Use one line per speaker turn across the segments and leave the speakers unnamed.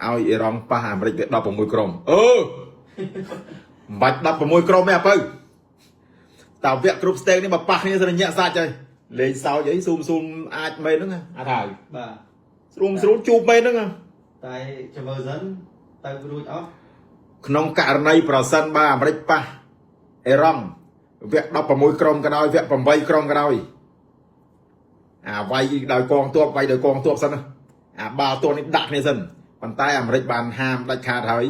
ឲ្យអ៊ីរ៉ង់ប៉ះអាមេរិកវា16ក្រុមអឺមិនបាច់16ក្រុមទេអាពៅតាវគ្គគ្រប់ stage នេះមកប៉ះគ្នាសញ្ញាក់សាច់ហើយលេងសើចអីស៊ូមស៊ូមអាចមែនហ្នឹងអាថាហើយ
បាទ
ស្រួលស្រួលជួបមែនហ្នឹង
តែចាំមើលសិនទៅរួចអស់
ក្នុងករណីប្រសិនបើអាមេរិកប៉ះអ៊ីរ៉ង់វគ្គ16ក្រុមក៏ដោយវគ្គ8ក្រុមក៏ដោយអាវាយដោយកងទ័ពវាយដោយកងទ័ពសិនណាអាបាល់ទាត់នេះដាក់គ្នាសិនប៉ុន្តែអាមេរិកបានហាមដាច់ខាតហើយ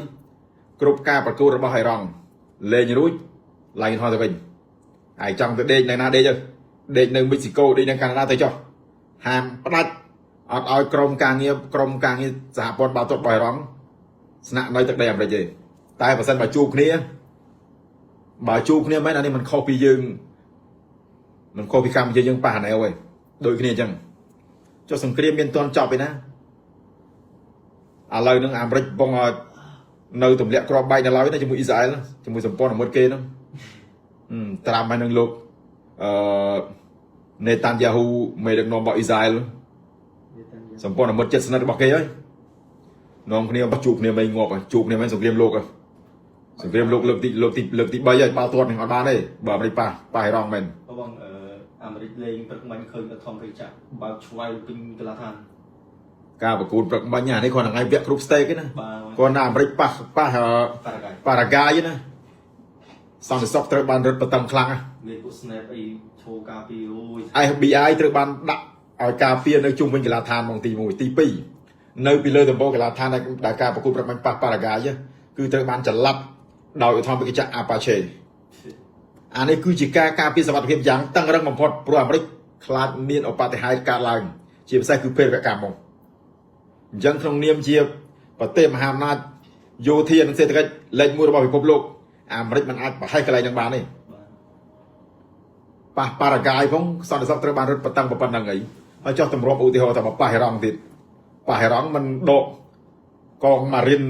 គ្រប់ការប្រកួតរបស់អ៊ីរ៉ង់លេងរួចឡើងថយទៅវិញហើយចង់ទៅដេកនៅណាដេកទៅដេកនៅមិចស៊ីកូដេកនៅកាណាដាទៅចុះហាមផ្ដាច់អត់ឲ្យក្រុមការងារក្រុមការងារសហព័ន្ធបាល់ទាត់របស់អ៊ីរ៉ង់ស្នាក់នៅទឹកដីអាមេរិកទេតែបើសិនបើជួបគ្នាបើជួបគ្នាមែនអានេះมันខុសពីយើងมันខុសពីកម្ពុជាយើងប៉ះអាណែវឯងដូចគ្នាអញ្ចឹងចុះសង្គ្រាមមានតន់ចប់ឯណាឥឡូវហ្នឹងអាមេរិកបងឲ្យនៅទម្លាក់គ្រាប់បែកនៅឡើយណាជាមួយអ៊ីស្រាអែលជាមួយសម្ព័ន្ធមិត្តគេហ្នឹងត្រាំហើយនឹងលោកអឺនេតាន់យ៉ាហ៊ូមេដឹកនាំរបស់អ៊ីស្រាអែលសម្ព័ន្ធមិត្តជិតស្និទ្ធរបស់គេហើយនាំគ្នាបោះជួបគ្នាមិនងាប់ហើយជួបគ្នាមិនសង្គ្រាមលោកហើយសង្គ្រាមលោកលើកទីលើកទីលើកទី3ហើយបាល់ទាត់នឹងអត់បានទេបើអាមេរិកប៉ះប៉ះអ៊ីរ៉ង់មែន
បងអឺអាមេរិកលេងព្រឹកមិញឃើញធំគេចាក់បើកឆ្វៃពេញកីឡាដ្ឋាន
ការប្រកួតព្រឹកមិញអានេះគ្រាន់តែថ្ងៃវគ្គគ្រប់ stage ទេណា
បាទ
គ្រាន់តែអាមេរិកប៉ះប៉ះ
ប៉ារ៉ាហ្គាយ
ប៉ារ៉ាហ្គាយណាសន្តិសុខត្រូវបានរឹតបន្តឹងខ្លាំងណាស់
មានពួក snap អីឈោការពីអូយ
FBI ត្រូវបានដាក់ឲ្យការពារនៅជុំវិញកីឡាដ្ឋានម៉ោងទី1ទី2នៅពីលើដំបូលកីឡាដ្ឋានដែលដែលការប្រកួតព្រឹកមិញប៉ះប៉ារ៉ាហ្គាយគឺត្រូវបានចល័តដោយឧទ្ធម្ភាគចក្រ Apache អានេះគឺជាការការពារសុវត្ថិភាពយ៉ាងតឹងរឹងបំផុតព្រោះអាមេរិកខ្លាចមានឧបទ្ទហេតុកើតឡើងជាពិសេសគឺភេរវកម្មមកអញ្ចឹងក្នុងនាមជាប្រទេសមហាអំណាចយោធានិងសេដ្ឋកិច្ចលេខ1របស់ពិភពលោកអាមេរិកមិនអាចប្រហែសកន្លែងនឹងបានទេ
បាទ
ប៉ះប៉ារ៉ាហ្គាយផងសន្តិសុខត្រូវបានរឹតបន្តឹងប៉ុណ្ណឹងអីហើយចោះតម្រាប់ឧទាហរណ៍ថាបើប៉ះអ៊ីរ៉ង់ទៀតប៉ះអ៊ីរ៉ង់មិនដកកងម៉ារីន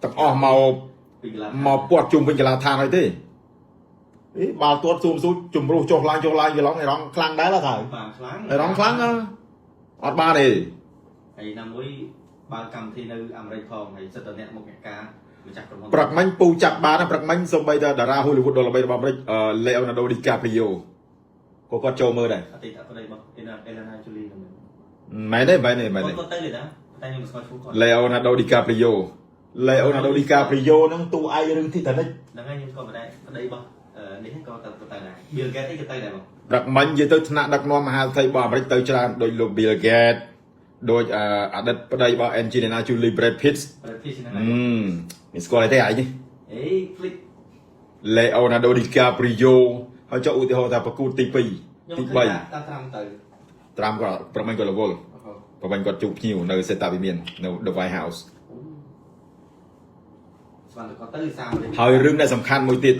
ទាំងអស់មក
ពីកីឡា
មកពាត់ជុំវិញកីឡាដ្ឋានហើយទេអីបាល់ទាត់ស៊ូមស៊ូជំរុះចុះឡើងចុះឡើងកន្លងអ៊ីរ៉ង់ខ្លាំងដែរហ៎ថា
បាទខ្លាំង
អ៊ីរ៉ង់ខ្លាំងហ៎អត់បានទេ
ហើយណាមួយបើកកម្មវិធីនៅអាមេរិកផងហើយសិតតអ្នកមុខអ្នកការម្ចាស់ក្រុមហ៊ុន
ព្រឹកមិញពូចាប់បានណាព្រឹកមិញសូម្បីតែតារាហូលីវូដដ៏ល្បីរបស់អាមេរិកលេអូណាដូឌីកាព្រីយ៉ូក៏គាត់ចូលមើលដែរ
អតីតប្តីរបស់អេឡាណាជូលីហ្នឹង
មែនទេមែនទេមែនទេ
គាត់ទៅទេណាតែខ្ញុំមិនស្គាល់ឈ្មោះគាត់
លេអូណាដូឌីកាព្រីយ៉ូលេអូណាដូឌីកាព្រីយ៉ូហ្នឹងតួឯករឿងធីតានិក
ហ្នឹងហើយខ្ញុំស្គាល់ម្នាក់ប្តីរបស់នេះក៏ទៅទៅដែរ Bill Gates អីក៏ទៅដែរបង
ព្រឹកមិញនិយាយទៅថ្នាក់ដឹកនាំមហាសេដ្ឋីរបស់អាមេរិកទៅច្រើនដោយលោក Bill Gates ដោយអតីតប្តីរបស់ Angelina Jolie Brad Pitt
ប្រទេសហ្នឹង
អឺមានស្គាល់អីទេឯងនេះ
អេ click
Leonardo DiCaprio ហើយចុះឧទាហរណ៍ថាប្រកួតទី2
ខ្ញុំ
ទី
ឃើញតាត្រាំទៅ
3ត្រាំគាត់ប្រមិញគាត់រវល់ប្រមិញគាត់ជួបភ្ញៀវនៅសេតាវិមាននៅ The White House
ស្មានតែគាត់ទៅសាម
ហើយរឿងដែលសំខាន់មួយទៀត